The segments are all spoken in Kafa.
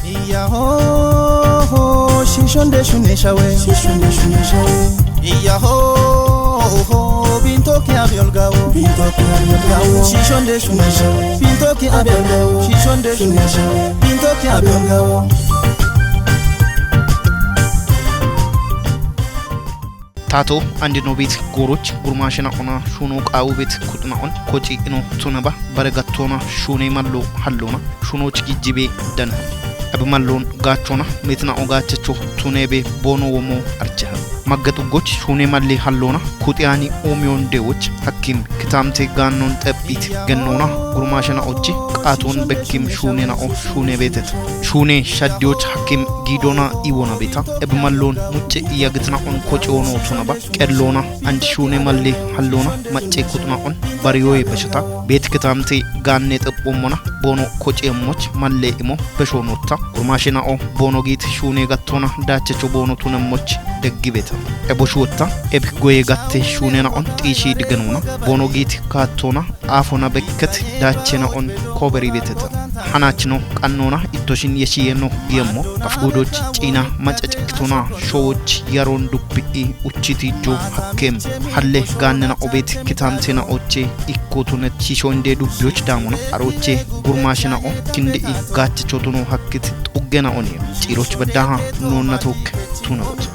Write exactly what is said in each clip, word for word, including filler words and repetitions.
Iyaho, shishonde shuneshawe. Shishonde shuneshawe. Iyaho, bintoki abiolgawo. Bintoki abiolgawo. Shishonde shuneshawe. Bintoki abiolgawo. Shishonde shuneshawe. Bintoki abiolgawo. Tato andi no bit goroch gurmashina ona shuno qawu bit kutna on koci ino tunaba baregatona shune mallo hallona shunoch gijjibe danha. Abi mallon gachona metna ogachecho tunebe bono womo archaha. Maggatu goch shune malli hallona kutiyani umiyon dewoch hakim kitamte gannon xebbit gennona gurmashina ochi qaton bekkim shunena o shune betet. Shune shaddiyoch hakim gidona iwona beta. Abi mallon mucce iyagitna on koci ono tunaba. Qellona andi shune malli hallona macce kutna on bariyoye bashata. Bet kitamte ganne xebbomona bono koci emmoch malle imo beshonotta. Gurmashina o bono git shune gattona dachecho bono tunemmoch deggibeta. Ebo shuotta ebi goye gatte shunena on tishi digenona. Bono git kattona afona bekket dachena on koberi beteta. Hanachno qannona ittoshin yeshiyeno giyemmo. Afgudoch cina macaciktona showoch yaron dubbi uchiti jo hakkem. Halle gannena obet kitamtena oche ikkotunet shishonde dubbiyoch damona. Aroche gurmashina o kindi i gachechotuno hakkit uggena oni. Ciroch baddaha nonna tok tunot.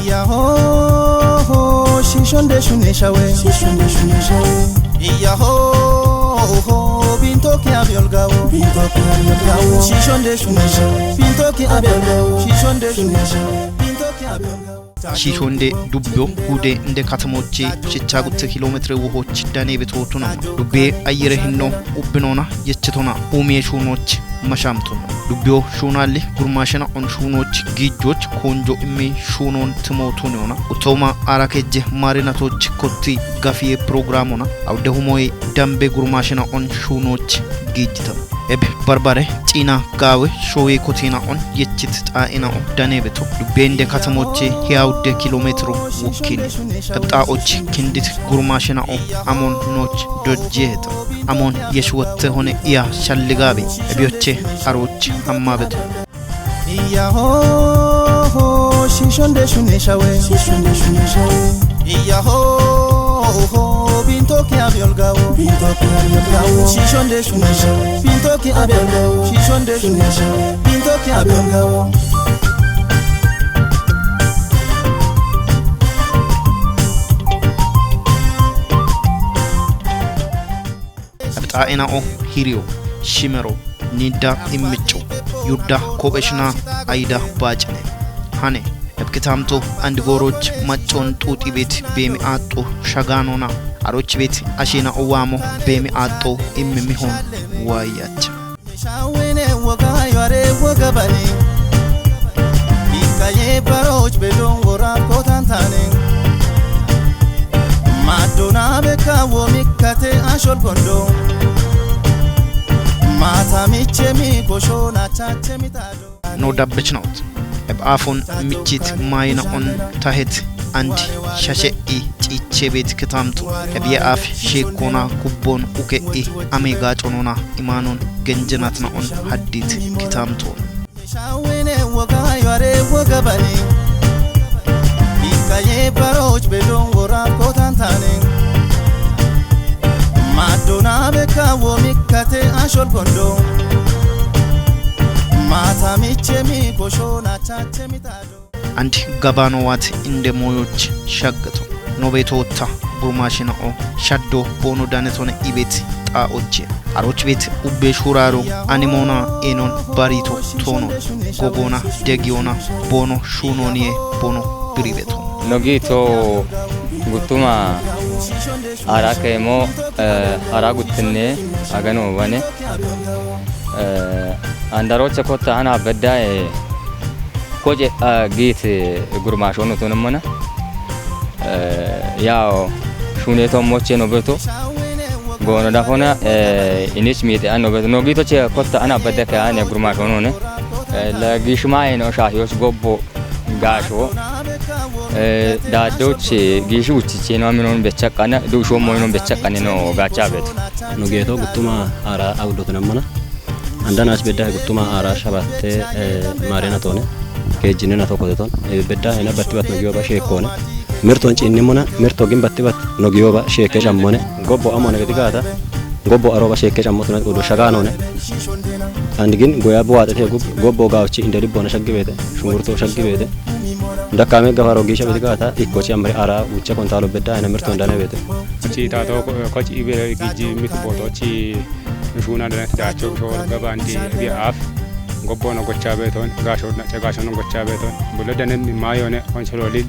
Iyaho, shishonde shuneshawe. Shishonde shuneshawe. Iyaho, bintoki abiolgawo. Bintoki abiolgawo. Shishonde shuneshawe. Bintoki abiolgawo. Shishonde shuneshawe. Bintoki abiolgawo. Shishonde dubbiyo hude nde katamoche shicha gutte kilometre wohoch dane betotuna. Dubbe ayere hinno ubbinona yechetona umiye shunoch mashamtun. Dubbiyo shunalli gurmashena on shunoch gijjoch konjo immi shunon timotuniona. Utoma arakejje marinatoch kotti gafiye programona. Awde humoy dambe gurmashena on shunoch gijjitam. Eb barbare cina gawe showe kotina on yechit xa'ina on dane beto. Dubbe nde katamoche hiyawde kilometro wukkini. Eb xa'och kindit gurmashena o amon noch dojjeheta. Amon yesh wotte hone iya shalligabe. Ebiyoche aroch hamma beto. Iyaho, shishonde shuneshawe. Shishonde shuneshawe. Iyaho, bintoki abiolgawo. Bintoki abiolgawo. Shishonde shuneshawe. Bintoki abiolgawo. Shishonde shuneshawe. Bintoki abiolgawo. Abixaa'ina'o hiriyo, shimero, nidda immicho, yudda kopheshna ayida baacine. Hane, ebkitamto andigoroch maccon xuuxi beet beemi aaxxo shaganona, aroch beet ashina'o waamo beemi aaxxo immimihon waayacha. Shawene woga yare woga bani. Bikaye baroch bedon wora kotantane. Madona beka wo mikate ashol kondo. Mata miche mi kosho na chache mitado. No dabbechnot. Eb afon michit mayna on tahet and shashe i ciche bet kitamto. Eb ye af shekona kubbon uke i ame gaconona imanon genjenatna on haddit kitamto. Shawene woga yare woga bani. Bikaye baroch bedon wora kotantane. Madona beka wo mikate ashol kondo. Mata miche mi kosho na chache mitado. Anti gabano wat inde moyoch shaggato. Nobeto ta burmashina'o shaddo bono danetone ibet ta oche. Aroch bet ubbe shuraro animona enon barito tono. Gogona degiona bono shunoniye bono biribeto. Nogito gutuma ara kemo, eh, ara gutne agano wane. Eh, andaroche kotta hana bedda, eh, koje, ah, git, eh, gurmasho no tunamana. Eh, yao shune to moche no beto. Gono dafona, eh, inis mite ano beto. No gito che kotta ana bedda ke ane gurmasho no ne. Eh, la gishma eno shahiyos gobbo gasho. Eh, daddoch gishi uchiche no aminon bechakana, du shomo inon bechakane no gacha beto. No geto gutuma ara awdo tunamana. Andanaas bedda guttuma ara shabatte, eh, marena tone. Kejjinena tokko ton. Eh, bedda ena batti bat no giyoba shekkone. Mirton cinnimuna, mirto gin batti bat no giyoba shekke cammone. Gobbo amone gati gata. Gobbo aroba shekke cammotuna udo shaganone. And gin goya bo ate gub-, gobbo gawchi inde libbona shaggi bete. Shungurto shaggi bete. Dakame gafaro gisha bete gata. Ikko ci amri ara ucha kontalo bedda ena mirton dane bete. Ci tato ko, ko ci ibe giji mit boto ci Shuuna dana ti daacho shoor gabaan ti bi'aaf. Gobboon gochaa beetoon, gaashoon nacha gaashoon gochaa beetoon. Bula danem maayone, konsololi,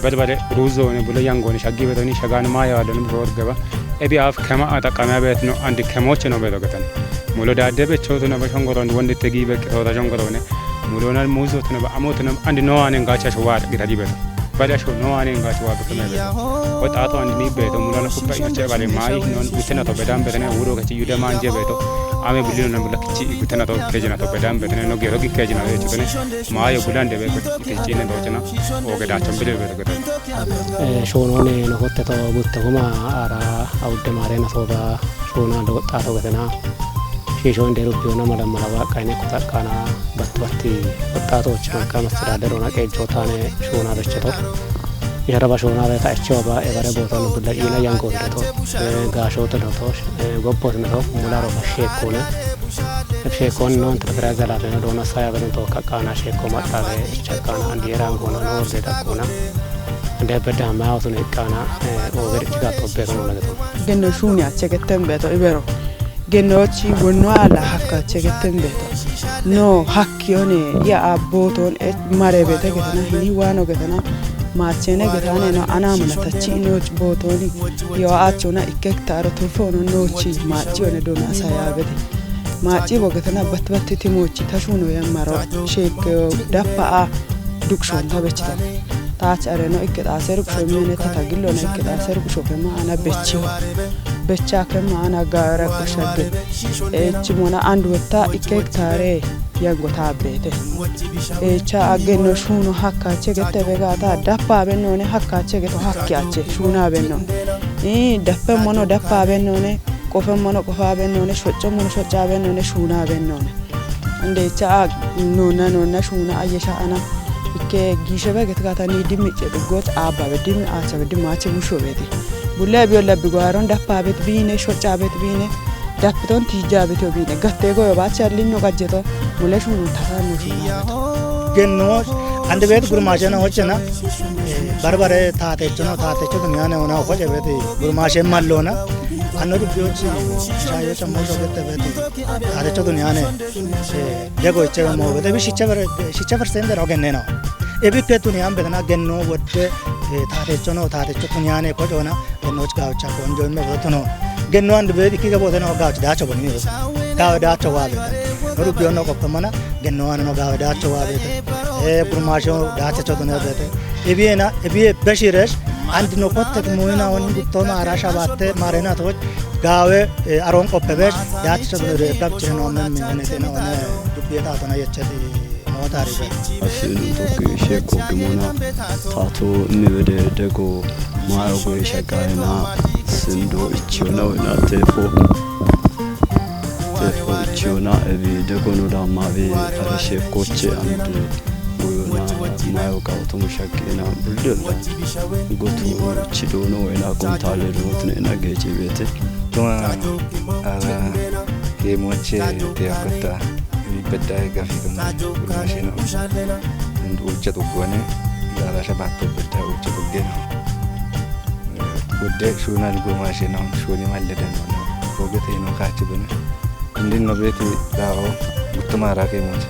badbade, ruuzoone, bula yangoone, shaggi beetooni, shagaan maaya wadon shoor gaba. Ebi'aaf kema ataqamee beetno, andi kemooche no beeto gatan. Mulo daadde bechootuna ba shongoron, wonde tegi beqitoota shongorone. Mulona muuzootuna ba amootuna andi no anen gaacha showaar gitadi beeto. Bada sho no ane ngati wa bekeme beto. Wata ato andi ni beto, mulana kubba iche bale mai non gutena to bedan betene, wuro kachi yuda manje beto. Ame bulino na bulakichi gutena to kejina to bedan betene, no gero gi kejina to chutene. Mayo bulan de beto kichine to chena. O geda chambile beto geta. Eh, shonone no hotte to gutta kuma ara awudde mare na soda shona do ta to getena. Shiishoon deeruu fi nama lamma lama qaayinee kutaa qaanaa battu batti wixxaatoo wajjin akka mastadaadaroo naqee ijoo taane shoonaa bechato. Isharaba shoonaa beeta echi waba ebare bootoon bulla iina yangoo fidato. Gaashoo tinato. Gobboo tinato. Mulaa rofa sheekkoone. Sheekkoon noon tira firaa zalaa fena doona saaya fena too kakkaana sheekkoo maxxaafe icha kaana andi yeraan goona noo ordee takkuuna. Andi abbadda hammaa osoo ne kaana. Oobir ichi gaatoo beekan oona gato. Genno shuuni ache getten beeto ibero. Genoochi wonno ala hakkache getten beeto. No hakkiyone ya abboton et mare bete getana hini wano getana. Machene getane no anamuna tachi inoch botoni. Yo achona ikek taro turfono nochi machi one dona sayabete. Machi bo getana bat bat timochi tashuno ya maro shek dappa a dukshon tabechita. Taach areno ikke xaase ruqsho miyone tata gillona ikke xaase ruqsho kema ana bechiho. Becha kema ana gaara koshagge. Echi mona andu wetta ikke hektaare yango taabete. Echa aggenno shuuno hakkache gette begata dappa bennone hakkache geto hakkiache shuuna benno. I dappe mono dappa bennone, qofe mono qofa bennone, shocco mono shocca bennone, shuuna bennone. Ndecha a nonna nonna shuuna ayesha ana ikke giishe beget gata ni dimmi ce duggot abba be dimmi acha be dimmi acha musho beti. Bulle biyo labbi go aron dappa bet bine shocca bet bine dappiton tija bet bine gatte go yo bacha linno gajjeto mule shuuna tata no shuuna. Genno ande bet gurmaje na hochena. Barbare tatecho no tatecho dunyane ona hoje bet gurmaje mallona. Anno dubbiyochi shayo chammo so bet bet tatecho dunyane. Dego ichebe mo bete bi shiche per shiche per sende ro genne no. Ebi ke tuni am betena genno wotte tatecho no tatecho tunyane ko jona genno chka cha ko njo me botono. Genno and be ki ke botena ga cha dacho boni. Ga dacho wa bete. Ru biono ko pamana genno an no ga dacho wa bete. E burmasho dacho cho tune bete. Ebi ena ebi beshires and no kotte muina on gutto mara shabatte marena to gawe aron koppe besh dacho bete gab cheno men men tena on. Dubbiye taatona yechchati mootarife. Asinu tokki sheekko gimona taato mibede dego maayo goye shagayena sindo ichiyona wena teefo. Teefo ichiyona ebi dego no dammabe are sheekkoche ande goyona maayo gawotomu shaggena bulyolla gotu ichidono wena kontale dootne ena geechi beete. Tuma ala kemoche te akota. Bedda gafi kun gurmashina. Ucha tuggone. Gara shabatto bedda ucha tuggena. Wudde shunal gurmashina shuni malle dano. Bogete no kachi bene. Indin no beti dao guttuma rake mot.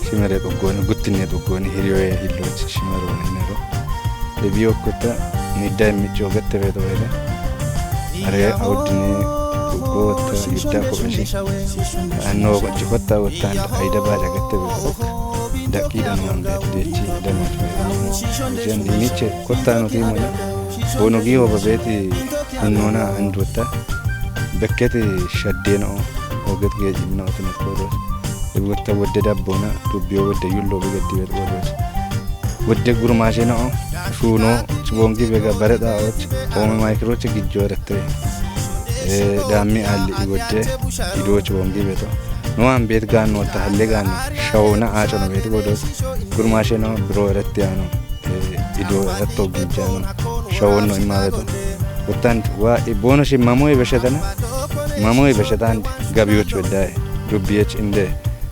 Shimere tuggone guttinne tuggone hiriyoye illoch shimero nero. Ebiyo kota nidda micho gette beto beda. Are awdini gotta gidda ko besi. Anno jikotta wotta aida baja gette beto. Daqi dano ande dechi dano. Jen diniche kotta no timoya. Bono giyo babeti annona andota. Bekkete shaddeno oget geji mina otun kodo. Ebi wotta wodde dabbona dubbiyo wodde yullo begeddi beto. Wodde gurmaashe na'o shuuno ciboongi bega bare xaa'ooch oome maayikirooche gijjoorette. Daammi aalli i wodde idooch boongi beto. No an beet gaanno, wota halle gaanno, shawona aacono beet godoos, gurmaasheno biro eretti yaano, eh, ido eretto giijjaano, shawonno imma beto. Wottan wa, eh, boono shi mamoy beshetana, mamoy beshetan gabiyoch beddaye, dubbiyech inde,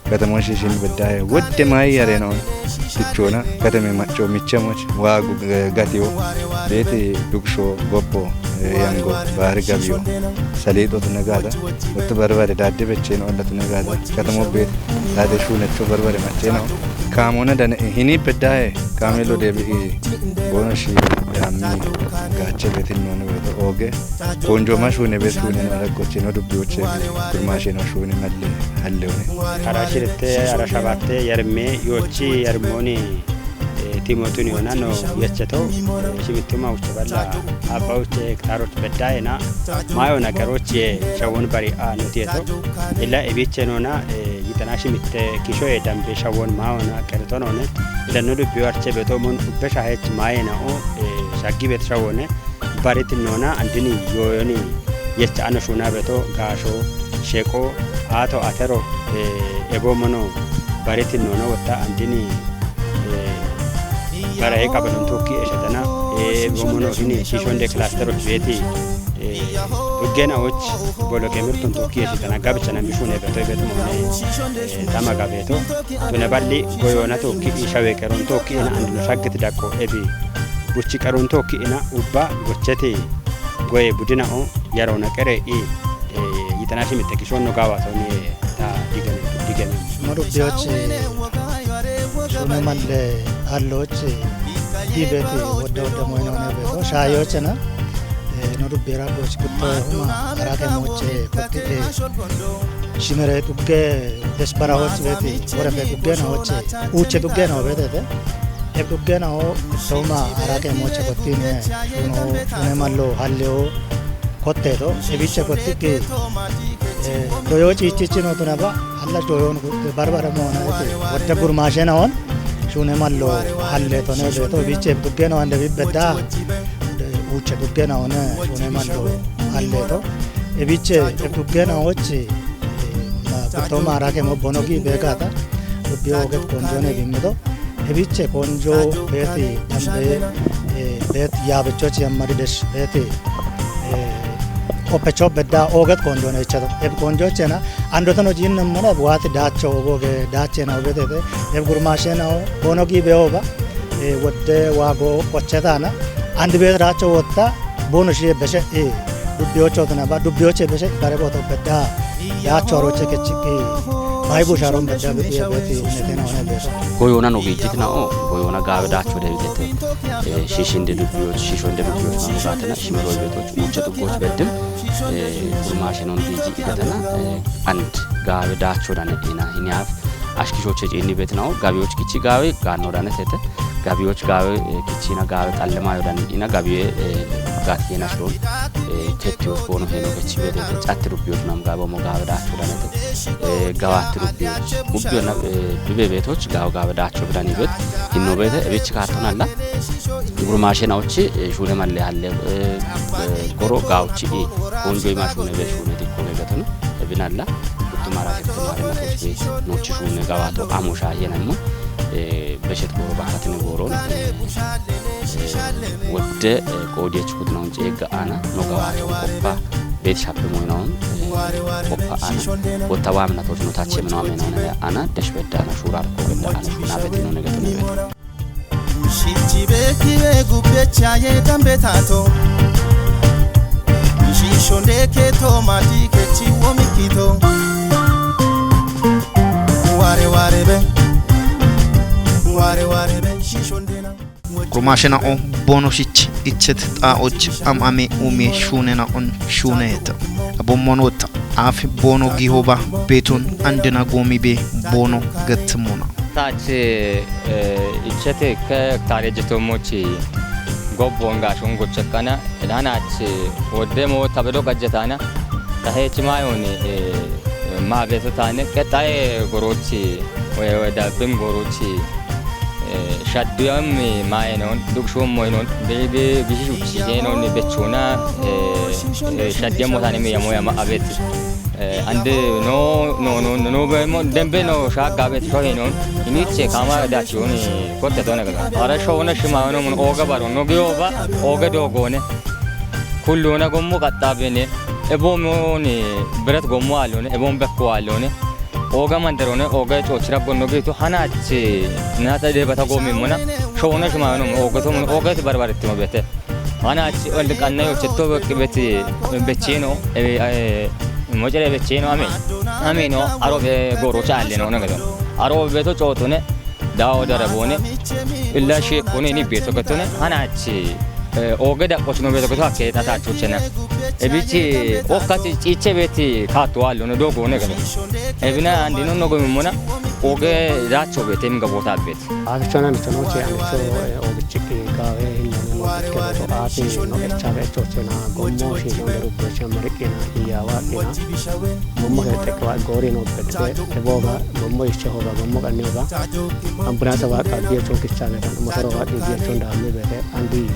katamon shi shin beddaye, wodde maayi yareno, tichona, katame macho, michamoch, wa gu-, eh, gatiyo, beeti dugsho, gobbo, eh, yango, baari gabiyo, saliixotu negaada, wottu barbare daadde becheen ollatu negaada, katamo beet, daade shuunecho barbare macheena, kaamona dane, hini beddaye, kaamelo deebi'i, boono shi, ammi, gaache beetin noonu beeto, ooge, konjoma shuune beet shuune na raggocheno dubbiyoche, gurmaasheno shuune malle, halleone. Ara shirte, ara shabarte, yarme, yochi, yarmoni, eh, Timotun yona no yecheto, eh, shimittuma uche balla, abba uche hektaroch beddaena, mayona keroch ye shawon bari a notiyeto, illa ebiche nona, eh, yitana shimitte kisho ye dambe shawon mayona kertonone, illa no dubbiyo arche beto mon ubbe shahech mayena o, eh, shaggi bet shawone, barit nona andini yoyoni yecha ano shuna beto gaasho, sheko, ato atero, eh, ebo mono barit nona wotta andini, eh, bara e kabalon tokki eshetana, eh, ebo mono hini shishonde cluster of beti, eh, duggena och bolo kemirton tokki eshetana gabichana mishune beto beto mone, eh, tama gabeto. Tuna balli goyona tokki ishawe keron tokki ina andino shaggit dakko ebi. Buchi qarun tokki ina ubba gochete goye budina o yarona qere i, eh, yitana shimitte kishonno gawa toni ta digane, digane. Modu biochi shunu malle allochi dibeti wodda wodda moyno ne beto shayochena. Eh, no dubbera gochi kutto huma arake moche kotti, eh, shimere tugge Des barahoch beti, wore fe duggena hoche, uche duggena ho betete. Eb duggena ho, soma arake moche kottine, shuno, shune mallo, halleo, kotte to, ebiche kotti ki, eh, doyo chichichi no tunaba, alla doyo no kutte, barbara mona ete, wotte gurmashe na on, shune mallo, halle to ne beto, ebiche eb duggena ho ande bibbedda, uche duggena ho ne, shune mallo, halle to. Ebiche, eb duggena hoche, Gutto maarake mo bono gi begata, dubbi oget konjone gimmido. Ebiche konjo beti dambe, eh, bet yabechochi ammari desh beti, eh, opecho bedda oget konjone ichado. Eb konjo chena, andotan ojin nammana wati dacho ogoge, dachena obetete. Eb gurmashena o, bono gi beoba, eh, wodde wago kochetana. Andi bet dacho wotta, bono shi beshe, eh, dubbiyocho tana ba, dubbiyoche beshe, bare boto bedda. Dacho roche kechiki. Bai busharon bedda beti, beti, netena one beso. Goyona no gijit na o, goyona gabe dacho de bitete. Eh, shishinde dubbiyoch, shishonde dubbiyoch na gatena, shimero betoch, uche dubboch beddim. Eh, gurmashe non gijit gatena, eh, and gabe dacho dane ina hinyaf. Ashkishoche inni betna o, gabiyoch kichi gabe, gano dane sete. Gabiyoch gabe, eh, kichina gabe xallema yodan ina gabiye, eh, gat yena shron, eh, tetti os bono heno kechi bede, eh, chat rubiyoch nam gabe mo gabe da tudanete, eh, gawat rubiyoch. Ubbiyo na, eh, bibe betoch gabe gabe da cho bidan ibet, inno bete, ebich karton alla. Gurmashe na ochi, eh, shule malle halle, eh, eh, goro gawchi i, konjo ima shune be shune dikko be gatono, ebin alla, guttumara guttumara na tochi, nochi shune gawato, amo shaye na mo, eh, beshet gooro bakatini gooron, eh, wodde, eh, qoodiyach kudnaun ceegga aana no gawaaton qoppa beet shappe moynaun, eh, qoppa aana wotta waamna tolno tache mino amenaun aana desh bedda aana shurar ko bedda aana shuna betino negatone bet. Shichi beki be gubbecha ye dambe tato. Shishonde ke to mati ke chi wo mikito. Ware ware be. Ware ware be. Shishonde na. Kurmashe na o bono shich ichet ta och am ame ume shune na on shune ta. Abon monota af bono gihoba beton andena gomi be bono gatmona. Tache, eh, ichete ke tare jetomochi gobbo nga shungo chakana. Ilana achi wodde mo tabedo gajjetana. Tahe chimayoni, eh, ma beso tane ke tahe gorochi, we, we da bim gorochi. Eh, shaddiyam mi mayenon, duk shum moynon, be, be, bishishu chiyenon bechuna, eh, eh, shaddiyam mo tane mi yamo yama abeti. Eh, ande no, no, no, no, no, be mo, dembe no, sha gabe to he no. Iniche kama da chuni, kotte to ne ga. Ara sho na shima no mun oga baro, no gyo ba, oga do gone. Kullu na gommo qatta bene. Ebo mo ni, beret gommo alone, ebo bekko alone. Oga mandarone, oga chochira gonno gitu hanachi, nata de bata gomi mona. Sho na shima no, oga to mun, oga to barbar timo bete. Hanachi, ol qanna yo chetto beti, bechino, e, e, mocere bechino ame. Ame no, aro be goro challe no, na gado. Aro be to chotone, dao darabone. Illa shekone ni beto katone, hanachi. Eh, oge da qochino beto kato hakke ta ta chuchena. Ebichi, okkati chiche beti katu allo no dogo ne gado. Ebina andino no gomi mona, oge dacho beti mga bota beti. Abichona michono che amicho, eh, ogichi ki gawe hinno no ogichi ke to ati no echa be chochena, gommo shi no rubbe che marikina, iyawa kina. Gommo ke tekwa gori no bete, eboga, gommo iche hoga, gommo kanne hoga. Ambulance wa ka diye chon kichane, motoro wa diye chon da me bete, andi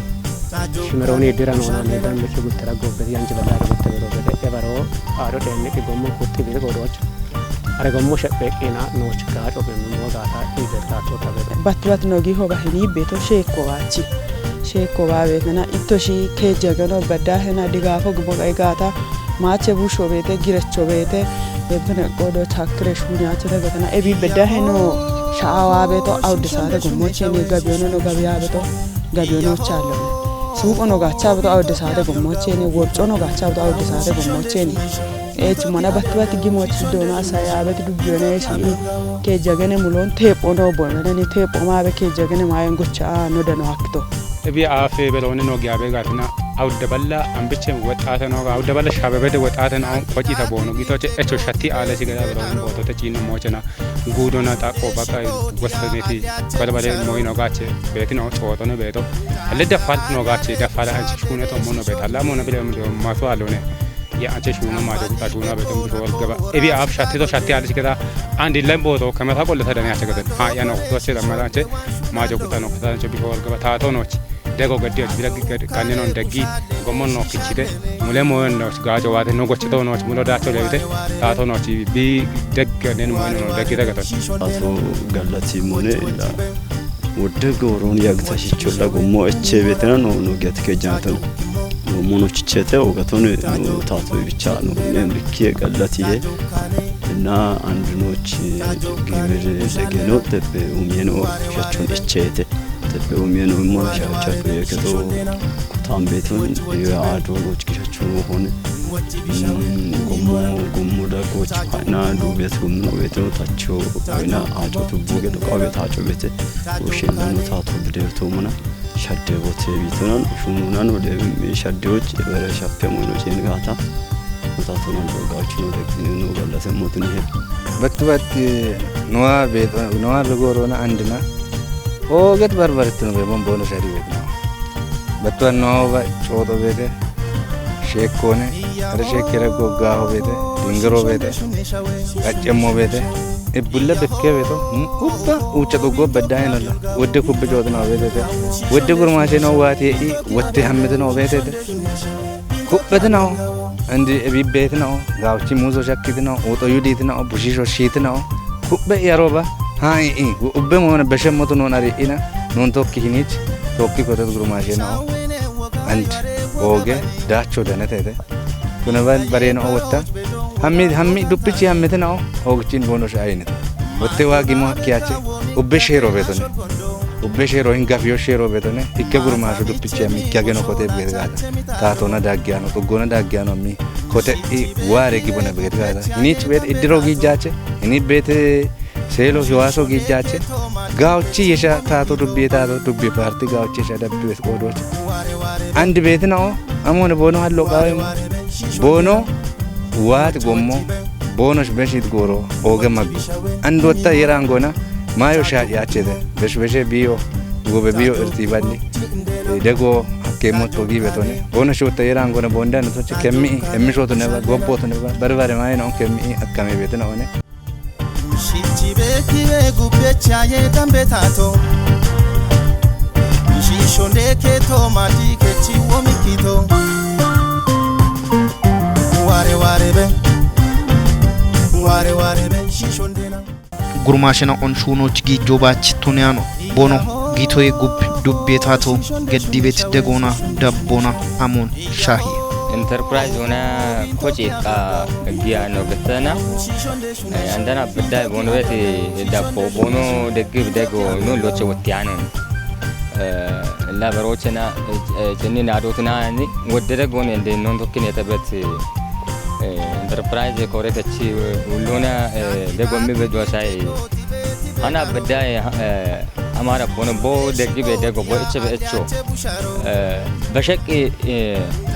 Shimerooni dira noona ne dan miki guttara gobbe yanji balla gutte bero bede ebaro aro den miki gommo kutti bide godoch. Are gommo sheppe qina noch gacho be mo gata i berta to ta bede. Bat bat no gi hoga hini beto sheko bachi. Sheko ba betena itto shi ke jagano badda hena diga fo gbo gai gata. Mache busho bete, girecho bete, ebene godo chakre shunya chete gatana. Ebi bedda heno shaawa beto, awde saate gommocheni, gabiyono no gabiya beto, gabiyono challone. Suuqo no gacha beto, awde saate gommocheni, worco no gacha beto, awde saate gommocheni. Ech mana batti batti gimochi dona saya beti dubbiyona eshi. Ke jagene mulon tepo no boyone ni tepo ma be ke jagene mayen gocha no dano hakto. Ebi afe belone no gabe gatina. Awudda balla ambiche woxaate nooga, awudda balla shababede woxaate noo, hojii ta boono gitoche echo shatti aale sigada biro bootote ciinno moochena guudona xaqqo baqa wosseneti balbale mooyi noogaache beetino xooxone beeto. Alle daffal noogaache daffala anchi shuune tommo no beeta. Alla moona bile maso alone. Ya anche shuuna maajo guxa shuuna beeto bisho walgaba. Ebi aaf shatti to shatti aale sigada andi lem booto kamata qolle sadani ache gaden. Ha ya no toche da mala anche maajo guxa no kata anche bisho walgaba. Taato noochi. Dego gaddi ach bira gad-, kanne non daggi, gommo no kichite, mule moyon no gaajo wate, no gochito no mulo dacho lewite, taato no chi bi daggi nen moyon no daggi dagaton. Ato gallati mone la wodde goron yagta shicholla gommo eche betena no, no gati ke janton. Gommo no chichete ogaton no taato bicha no ne mikkiye gallati ye. Na andunoch gimir degeno tepe umyeno shachon echete. Tepe umyeno mo shacha kuye keto kutam beton ya adro loch kishachu hone. Mm, gommo, gommo da goch na du bet gommo beto tacho na acho tu buge do kabe tacho bete. O shenna no tato bide to mona. Shadde bote bitonan, shumunan wode shaddewoch, bere shappe mono chen gata. Mutatonan dogawoch no degni no gallase motni he. Batti batti nuwa beto, nuwa begorona andina. O get barbarit no be mon bono shadi betna. Batti batti nuwa ba choto bete. Shekkone, are shekkere goggaho bete, dingiro bete, qaccemmo bete. E bulla bekke beto, hmm, ubba ucha doggo bedda henolla. Wodde kubbe jodna bete te. Wodde gurmashe no wati e i, wotte hammete no bete te. Kubbete no, andi e bibbete no, gawchi muzo shakkite no, uto yudite no, bushisho shite no. Kubbe yaroba, ha i i, ubbe mo na beshe moto no nari ina, non tokki hinich, tokki kotet gurmashe no. And oge, dacho danete te. Kuna ban bare no wotta. Hammi, hammi duppichi hammete nao. Hogchin bono shaine. Wotte wagi mo hakkiyache. Ubbe shero betone. Ubbe shero hin gafiyo shero betone. Ikke gurmasho duppichi hammi ikke ageno kote begeta. Tatona daggiyano, tuggona daggiyano mi. Kote i ware gibona begeta. Inich bet iddiro gijache. Ini bete Seelo hiwaaso giijjaache. Gaawchi yesha taato dubbiye taato dubbiye paarti gaawchi yesha dabbi wes qoodooche. Andi beetina'o amone boono hallo qaawemo. Boono waati gommo. Boonosh beshit gooro ooge maggo. Andi wotta yeraan goona maayo shaa'yaachete. Besh beshe biyo gobe biyo irtiiballi. Dego hakkeemmo togi betone. Boonosh wotta yeraan goona boondano toche kemmi'i. Emmishootu neba gobbootu neba. Barbare maayino kemmi'i akkame beetina'one. Shichi beki be gubbe chaye tambe tato. Shisho ndeke to mati ke chi womi kito. Ware ware be. Gurmaashina on shuunoch giijjo baach tuniyano. Bono giitoye gub dubbeetato gaddi bet degona dabbona amon shahi. Enterprise ona koci ka giano betana. Andana bedda bono beti dabbo bono deggi dego no loche wottiano. La barochena chenni nadotna ni woddere gone de non tokkine tabet. Enterprise kore kachi ulluna de gommi be dosai. Ana bedda amara bono bo deggi be dego bo eche be echo. Bashaki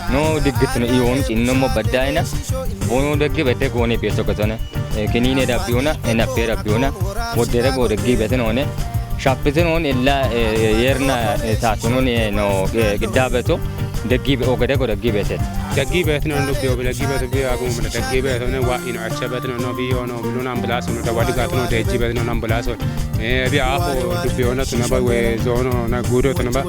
no diggitno iwon inno mo bedda ina. Bono deggi be dego ne beto katone. Kinine da biuna ena pera biuna. Woddere go deggi be tenone. Shappitin on illa yerna taatun on no gidda beto deggi be ogede go deggi betet. Deggi betin on dubbi obi deggi beto bi agu mala deggi beto ne wa ino acha betin on no bi yo no bilun ambulance no da wadi gatno deggi betin on ambulance on. Bi apo dubbi ona tuna ba we zono na gudo tuna ba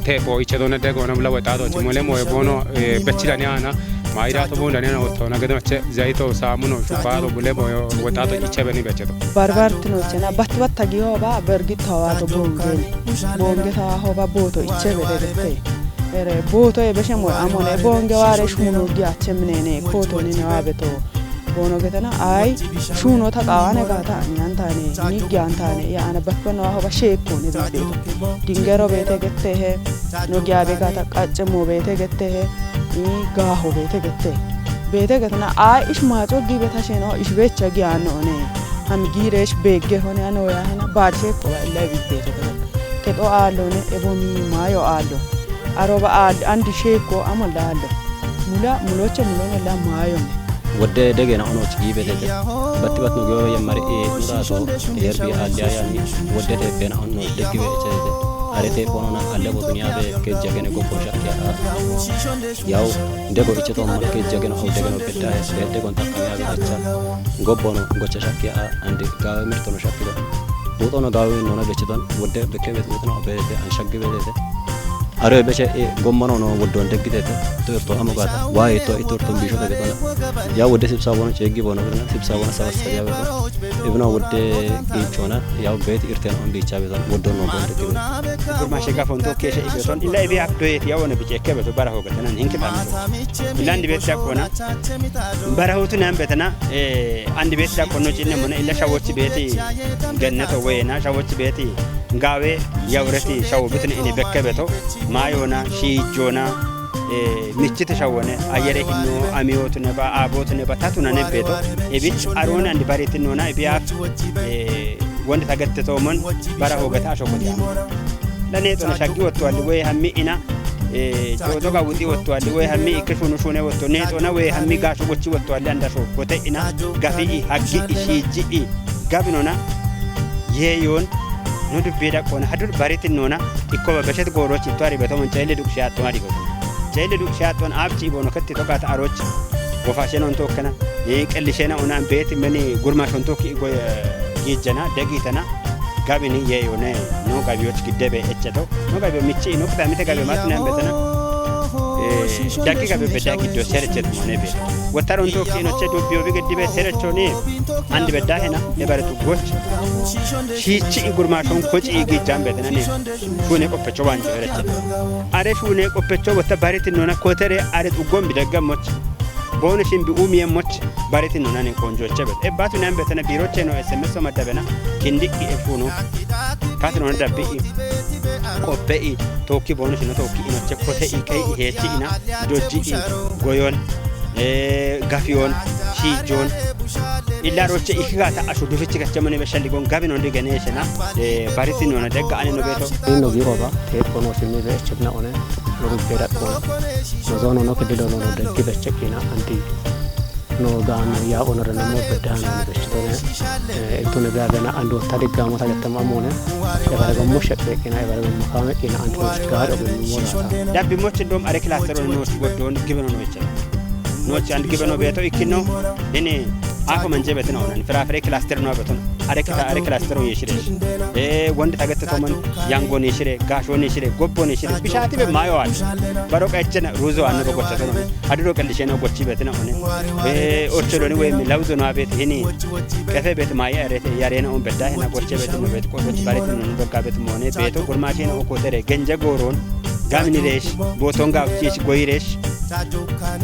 te po icha dona dego na bula wetato chimole mo bono bechila ne ana. Mayra to bunda ne no to na gedo che zaito samuno shuparo bule mo wetato icha beni becheto. Barbartino chena bat bat tagiyo ba bergi tawato bonge. Bonge tawa hoba boto iche bede gete. Ere boto e beshe mo amone bonge ware shmuno gi ache mnene koto ni ne wabeto. Bono getena ai shuno ta qawane gata nyantane ni gyantane ya ana bakbeno hoba sheko ne bete. Dingero bete gete he. No gyabe gata qacce mo bete gete he. Ni gaho bete gete. Bete getena ai ish macho gi beta sheno ish becha gi ano ne. Ham gi resh begge hone ano ya hana bar sheko ba illa bite to. Keto alo ne ebo mi mayo alo. Aroba al andi sheko amala alo. Mula muloche mulone la mayo ne. Wodde degena onoch gi betete. Batti bat no goro yamare e nura so yerbi al ya yani. Wodde te bena ono deggi be echete. Arete ponona alle bo dunya be ke jagene go posha kya. Yaw dego icheto mo ke jagene o degeno bedda he. Dego takka ya be echa. Gobbono gocha shakya andi gawe mirtono shakya. Butono gawe nona becheton wodde bekke bet butono be an shagge be. Aro beche gommano no woddon deggitete. To to amogata waye to itorto bisho de betona. Ya wodde sibsa wono cheggi bono birna sibsa wono sawasa ya beto. Ibna wodde gichona ya bet irten on bicha beton woddon no bonde tibe. Gurma shega fonto keshe ibeton illa ibe akto ya wono biche ke beto bara hogatanan hinki bamto. Ilandi bet sakona. Bara hutu nan betana andi bet sakono chinne mona illa shawochi beti. Gennato wena shawochi beti. Gawe yawreti shawo bitne ini bekke beto. Mayona shijona michite shawone ayere hinno amiyotune ba abotune ba tatuna ne beto. Ebich arona andi baritinona ebiya wonde tagette tomon bara hogata ashokoti. Lane tona shaggi wotto alli we hammi ina jodo ga wuti wotto alli we hammi ikke shunu shune wotto ne tona we hammi gasho gochi wotto alli anda sho kote ina gafi i haggi i shiji i gabinona. Yeyon no dubbe da kona hadur baritin nona ikko ba beshet gorochi to ari beto mon chele duk shat to ari beto chele duk shat ton abchi bono katti to gata arochi. Go fashion on to kana ye kelli shena ona beti meni gurma shon to ki go gijana degitana. Gabini ye yone no gabiyoch gidde be echeto no gabiyo michi no kta mite gabiyo matna betana. Daki gabiyo bedda giddo sere chet mone be. Wotaron to kino che dubbiyo bi geddi be sere choni. Andi bedda hena e bare tu goch. Shichi i gurma shon kochi i gijjan betana ne. Shune qoppecho wanjo ere chet. Are shune qoppecho wota bariti nona kotere are tu gombi dagga moch. Bono shimbi umiye moch. Bariti nona ne konjo chebet. E batu ne ambetana biro cheno S M S o madabena. Kindi i e funo. Kati nona dabbi i. Qoppe i. Tokki bono shino tokki ino che kote i kai i hechi ina. Doji i. Goyon. Gafiyon. Shijon. Illa roche i kigata ashu dufichi kachemone be shalligon gabi non digane shena. Bariti nona degga ane no beto. Ino biro ba. Te kono shimi be chebna one. No bera kono. No zono no kedido no deggi be chekina anti. No gaano ya onore namo bedano no bechitone. Intune gagana ando tadi gamo tadi tamamone. Ebare gommo shepe kina ebare gommo kame kina anti no gaado gommo. Dabbi mochi dom are class ro no ti goddo on gibeno no icha. No ti and gibeno beto ikkino. Ini Afo manje betina onan. Firafire klaster no beton. Are kita are klaster on yeshire. E, wonde tagette tomon, yangon yeshire, gashon yeshire, gobbon yeshire. Bishati be mayo at. Baro qechena ruzo anne bogocha tonon. Adiro qelishena gochi betina one. E, orcholoni we mi lawdo no abet hini. Qefe bet maye arete yarena on bedda hena goche bet no bet ko bet baret no begga bet mone beto gurmashena o kotere genje goron. Gamni resh, boton gavchish goiresh.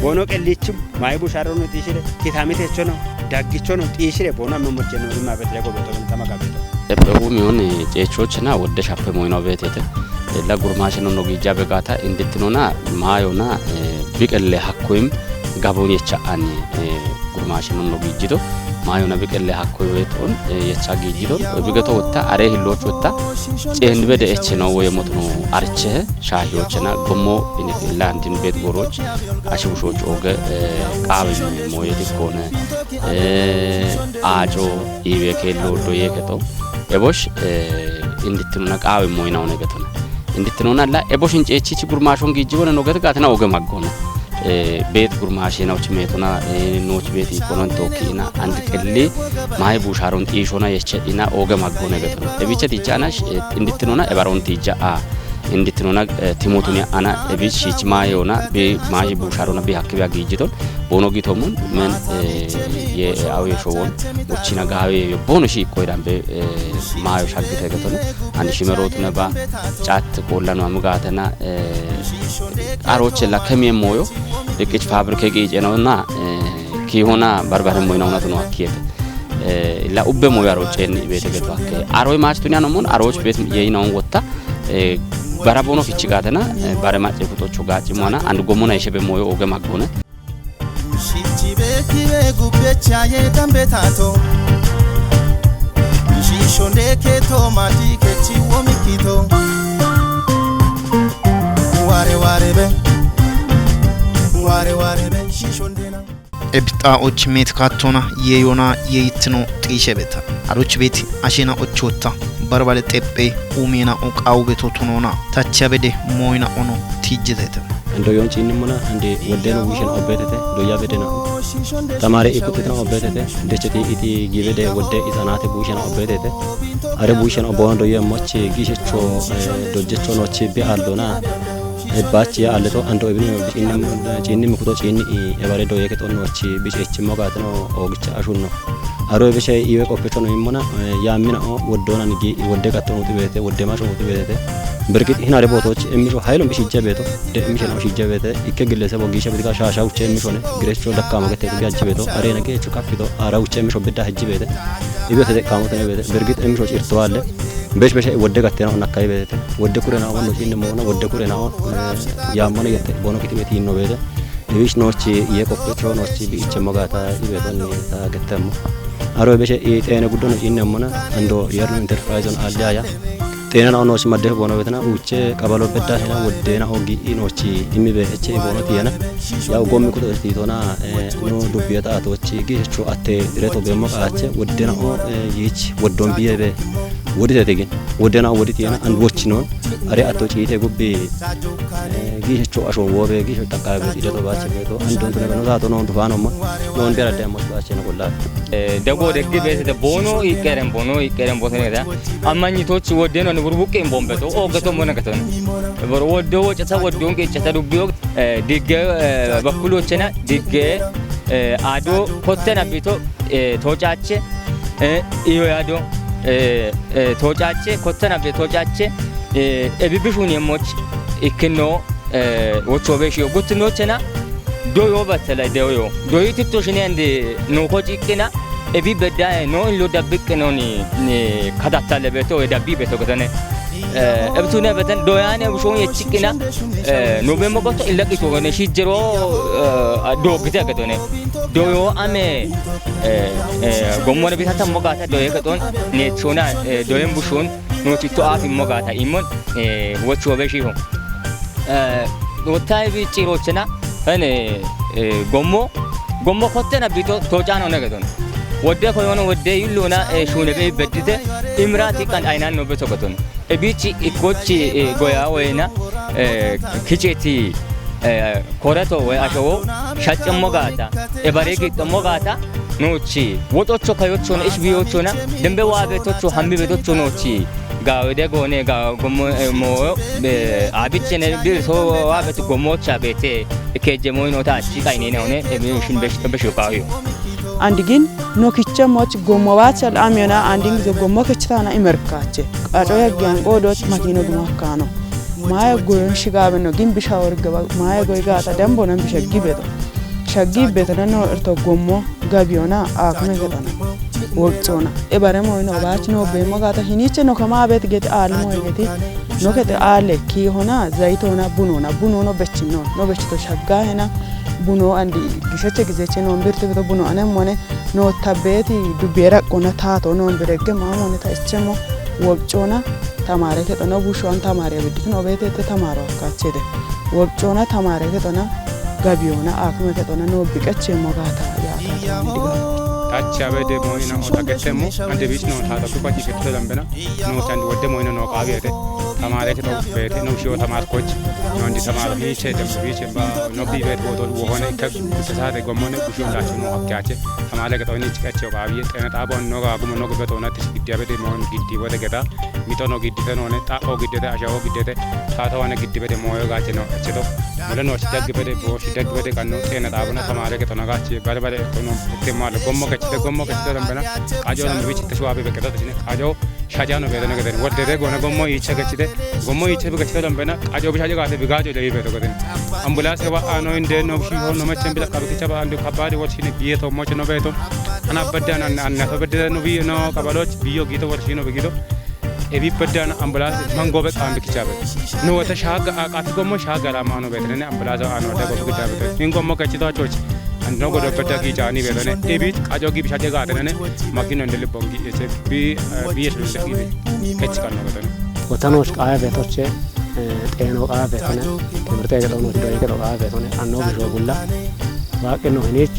Bono qellichum, maye busharono tishire, kitamitechono, daggichono tishire, bono amme mocheno ima betre go beto tama gabeto. Ephewu miun ceechochina wodde shappe moyino beetete. Ella gurmaasheno no giija begata indittinona maayona, eh, biqelle hakkuim gabon yecha ani, eh, gurmaasheno no giijito. Maayona biqelle hakkuim weton, eh, yecha giijito. Bigeto wotta, are hilloch wotta. Ceen bede echeno woye motono arche, shaahiyochena gommo init illa andin bet goroch, ashibushoch oge, eh, qaawim moyeti kone, eh, aaco, iwe kello, doye keto. Ebosh, eh, indittinona qaawim moyina one getona. Indittinona la, eboshin ceechichi gurmashon giijibone no get gatena oge maggona. Eh, bet gurmashena uchi metona, eh, noch bet ikonon toki ina, and qelli, maye busharon tishona yeche ina oge maggona getona. Ebicha tijana, eh, indittinona ebaron tija a. Indittinona, eh, timotuni ana ebi shich maye ona, bi maye busharona bi hakki bi agijiton. Bono gitomun, men, eh, ye, eh, awe showon, uchina gawe yo, bono shi koiran be, eh, mayo shagite getona. And shimerotuna ba, chat kollano amugatena, eh, aroche la kemie moyo, ekich fabrike gijenona, eh, kihona barbare moyina ona tuno akiyete. Eh, la ubbe moyo aroche ni bete geto akke. Aroy mach tunya nomon, aroch bet ye ina on wotta, eh, bara bono kichi gatena, eh, bare mache kutocho gachi mona, and gomona ishebe moyo oge maggona. Shichibe kibe gubbecha ye dambe tato. Shishonde keto mati kechi womikito. Ware ware be. Ware ware be. Shishonde na. Ebixaa'och meetikaattoona yeeyoona yeeyittino xiishe beta. Aroch beeti asheena ochotta barbale xephe uumeena o qaawu beto tunoona tachiya bede mooyina ono tiijjetete. Ando yoon ciinnimona ande woddeno wiishena obbeetete, doyya bedena. Tamaare ikkutitna obbeetete, decheti iti gibede wodde isanaate buushena obbeetete. Are buushena obboona doyya mochi giishecho, eh, dojjecho nochi bi aallona. Ebbachi ya aleto ando ebini ciinni, ciinni mikuto ciinni i ebare doye kexonnochi bici echimmo gaatino oogicha ashunno. Aro ebishe iwe qophichono immona, eh, yaammina o woddoonan gi wodde gattono uti beete, wodde masho uti beete. Birgit hinare bootochi emmisho hayilon bishijja beeto, de emmishe no shijja beete, ikke gillese bo giisha bidiga shaasha uche emmishone, girecho dakkama gette bigachi beeto, arena geecho kaffito, ara uche emmisho bidda hajji beete. Ibe tete kaamo tene beete, birgit emmisho cirto alle. Besh besh wodde gattena on akkayi beete. Wodde kure na on no cinne moona, wodde kure na on, eh, yaammone yette bono kitime tiinno beete. Iwish nochi ye qophicho nochi bi ichemmo gaata ibe tonni ta gettemmo. Aro beshe i xeene guddo no cinne mona, ando yerno enterprise on alya ya. Xeena na on nochi madde bono betena uche qabalo bedda hena wodde na ogi i nochi imi be eche bono tiyana. Ya gommi kuto titona, eh, no dubbiyata atochi gi echo atte reto bemmo qaache wodde na o, eh, yich woddon biye be. Woditete gin. Wodena woditiyena and wochinon. Are atto ciite gubbi, eh, giishecho asho wobe, giishecho takkabe, ide to bache beto, and don tone no dato non dufano mo, non bera demo bache no golla. Eh, dago degge bese de bono ikeren, bono ikeren boseneda. Amanyitochi wodeno ni burbuke bombeto, o gato mona gato. Boro wodde wo chata wodde onge chata dubbiyo, eh, digge, eh, bakkulo chena, digge, eh, ado kottena bito, eh, tocache, eh, iyo yado, eh, eh, tocache, kottena be tocache, eh, ebibishuni emoch, ikkinno, eh, wocho beshiyo, gutno chena, doyo batala doyo. Doyi tutto shine ande no ko cikkina, ebi bedda, eh, no illo dabbikke no ni, ni kadatta lebeto, e dabbi beto gotane. Eh, ebtune beten doyane bushon yechikkina, eh, no bemmo goto illa qito gone shijjero, eh, dogite getone. Doyo ame, eh, eh, gommone bitata mogata doye geton, ne chona, eh, doyen bushon, no chitto afi mogata imon, eh, wocho be shiho. Eh, wotai bi chiro chena, ene, eh, gommo, gommo kottena bito to chano ne geton. Wodde koyono wodde illuna, eh, shune be beddite, imrati kan aynan no beto geton. Ebichi ikkochi, eh, goya woyna, eh, kicheti, eh, koreto woy ashowo shaccemmo gaata, e bare gixxemmo gaata, nochi. Wotocho kayochona, ishbiyochona, dembe wabe tocho, hambi be tocho nochi. Ga wede gone, ga gomo, eh, mo, eh, abichene, bi so wabe to gomo cha bete, ke jemo ino ta chi kaine ne one, e bi shin besh, besh kayo. And gin, no kiche moch gomo wacha amiona, and gin gomo kechana imerkache. Acho ya gyan godo makino gumakano. Maya goyon shigabe no gin bisha orgaba, maya goy gata dembo nan bisha gibeto. Shaggi betana no erto gommo gabiyona akime ketana. Wobxona. E bare moyno bach no bemo gata hiniche no kama bet geti almo geti. No kete ale ki hona zaitona bunona bunono bechino. No bechito shagga hena buno andi gisheche gizeche no birte beto buno anemone no tabeti dubiera kona tato no birege mamone ta ichemo wobxona. Tamare kexona bushowan tamare bidditino beetete tamaro akkachete. Wobcoona tamare kexona gabiyona akime kexona no biqeche mogata yaata. Tacha bede moyina ota getemo ande bichno tata kupa ti kete lambena no tan wode moyina no qabiyete tamare kexo beete no shiyo tamar koch no andi tamaro hiche dem biche ba no bi bet wodo wohone ikka sesade gomone busho dacho no akkache tamare kexo ni chikeche qabiye tena tabon no ga gumo no beto na tis gidya bede moyina giddi wode geta mitono giddite noone, xa'o giddite, ashawo giddite, taatawane giddi bede mooyo gaache no, echeto. Mule noochi daggi bede, booshi daggi bede qanno, xeena xaabona tamaare geto nagaache, bare bare tono, itte maalo, gommo gechite, gommo gechite dambena, qajo dambena, bichite shuwabe beqqeto, tachine, qajo shajano beetene geden, woddete goona gommo iiche gechite, gommo iiche bi gechite dambena, qajo bishaje gaate bigaajo leyi beeto geden. Ambulance wa ano inde no shi ho no mechen bila kabikicha ba ande kabadi wor shine biye to moche no beeto. Ana badde ana ana to badde no biye no kabaloch biyo gito wor shino bigido. Ebi badde ana ambulance mango be kambi kicha be. No wata shaga a kati gomo shaga ra mano beetene ambulance ano de go kicha be. Ingo mo kachi to choch. Ando go do badda ki jani beetene. Ebi ajo gi bishaje ga tene. Makino ndele bongi eche bi bi eche bi. Kachi kan no beetene. Wotanoch qaabe toche, eh, xeeno qaabe tene, timirte gexo no doye gexo qaabe tone, anno busho gulla. Waaqe no hinich,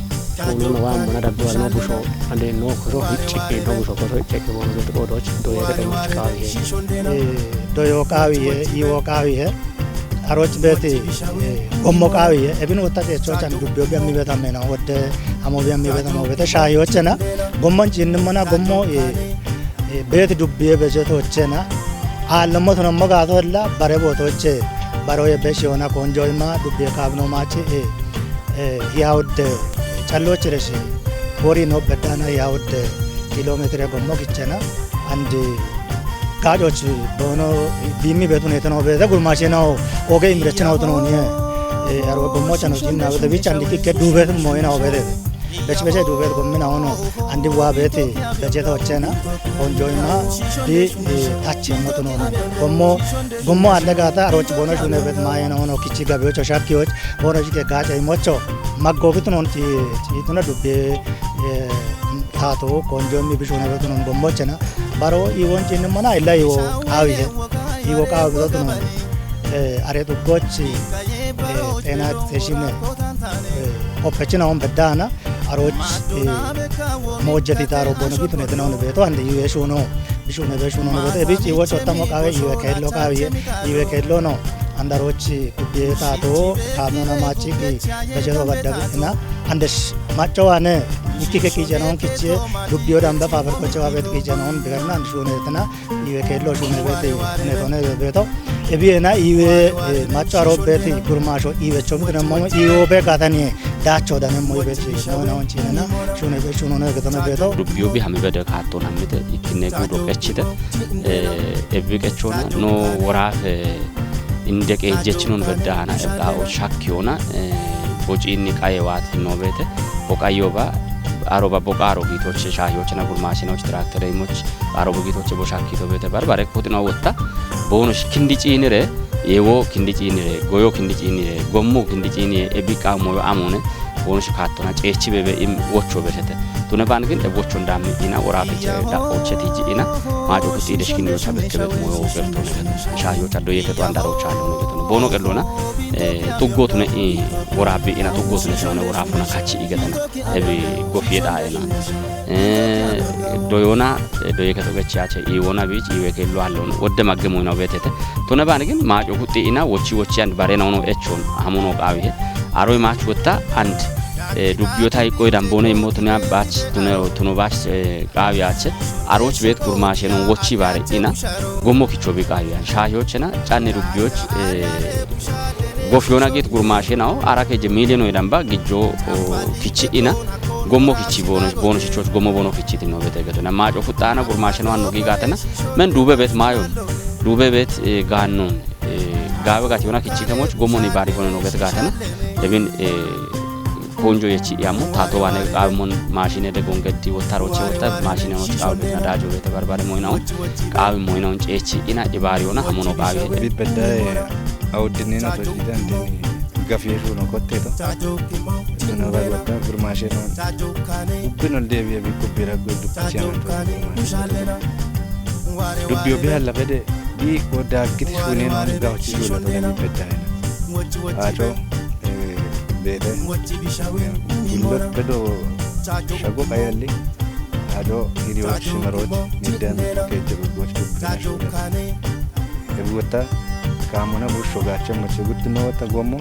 uno no wa mona daggo no busho, ande no koso hicci no busho koso hicci bono gexo qoodoch doye gexo no qaabe. Eh, doyo qaawiye, iwo qaawiye, aroch beti, eh, gommo qaawiye, ebin wotta techo chan dubbe obi ammi beta mena, wotte amo obi ammi beta mo beta shahi ochena, gommo chinni mona gommo, eh, eh, beeti dubbiye beje tochena, aallammo tonommo gaato illa bare bootoche, baroye beshi ona konjo ima dubbiye kaabno maachi, eh, eh, hiya udde, callochi reshi, bori no beddana hiya udde kilometre gommo gichena, andi gaajochi boono bimmi beetu neteno beete gurmaashena oge imrechena utono niye, eh, aro gommo chano jinna beete bicha andi kikke duubet moyena obete. Bech beche duubet gommina ono, andi wa beti, beche tochena, onjoima, di, eh, tachi motono ono. Gommo, gommo alle gata, aroch bono shune bet mayena ono, kichi gabe ocho shaki och, bono shike gacha imocho, maggo bitun on ti, ti tuna dubbe, eh, tato, konjo mi bishune bet on gommo chena, baro iwon chin mana illa iwo qawi he, iwo qawi bitun on, eh, are tu gochi, eh, tena teshine, eh, opechina on bedana, aroch, eh, mojjati taro bono gitu ne tena on beto ande iwe shuno, bishune be shuno beto, ebi iwo chotta mo qawe iwe kello qawe, iwe kello no, anda aroch kubbe tato, kamo na machi ki, bejero badda na, ande macho ane, iki ke ki janon kiche, dubbiyo damba paper ko chawa bet ki janon, begarna ande shune tena, iwe kello shune beti, ne tone beto. Ebi ena iwe, eh, macho aro beti, gurmasho iwe chom tena mo, iwo be gatani, dacho dane mo iwe ti, no, no, chinena, shune be, shuno ne getone beto. Dubbiyo bi hami bede kato namite, ikine gudo kechite, eh, ebi kechona, no, worafe, inde qeejjechinoon beddaana ebxaa'o shakkiyoona, eh, bociinni qaye waati noo beete, boqayyoba, aroba boqa arogiitoche, shaahiyochena gurmaashinoch, tiraaktereeymoch, arobogiitoche bo shakkiito beete, barbare kuxino wotta, boonosh kindi ciinire, yewo kindi ciinire, goyo kindi ciinire, gommu kindi ciinire, ebiqqa moyo amoone, boonosh kaattona, ceechi bebe im wocho beshete. Tune baan gin e wochon dammi ina worafe che da oche tiji ina majo kuti desh kin yocha bekke bet moyo berto ne. Sha yocha do yeke to andaro cha lo ne beto. Bono kello na, eh, tuggo tune i worabi ina tuggo tune tune worafu na kachi igetana. Ebi gofiye da ina. Eh, doyona, eh, doyeke to gechi ache i wona bich i weke lo allo no. Wodde magge moyna betete. Tune baan gin majo kuti ina wochi wochi and bare na ono echon amono qawi he. Aroy mach wotta and e, dubbiyo ta iqqoy damboone immo tuna baach, tuna, tuno baach, e, qaawi aache. Aroch beet gurmaashe non wochi baare ina. Gommo kicho bi qaawi an. Shaayochena, canne dubbiyoch, e, gofyona git gurmaashe nao, ara keje miliyono idamba gijjo, o, kichi ina. Gommo kichi bono, bono shichoch gommo bono kichi tino bete gato. Na maaco futtana gurmaashe no anno gi gatana. Men dube bet mayon. Dube bet, e, gannon. E, gawe gati yona kichi kamoch gommo ni bari bono no bet gatana. Ebin, e, konjo yechi yamo, tato wane qaawi mon maashine de gongeddi wotta roche wotta maashine no qaawi na dajo bete barbare moyna on. Qaawi moyna on cechi ina ibaari yona hamono qaawi. Bi beddaye awuddinina to jidan dini gafiye shuno kotteto. Suna bari wotta gurmaashe no. Ubbino deebi'e bikku bira guddu kichana to gurmaashe. Dubbiyo bi halla fede bi ko daakkiti shuuneno gawchi shuunato gani beddayina. Aco, e, beete, e, gullo bedo shago qayalli, aco, hiriyoch, shimaroch, middan, keejje guggoch dubbina shuunata. Ebi wotta kaamona bushsho gaacha moche guddino wotta gommo,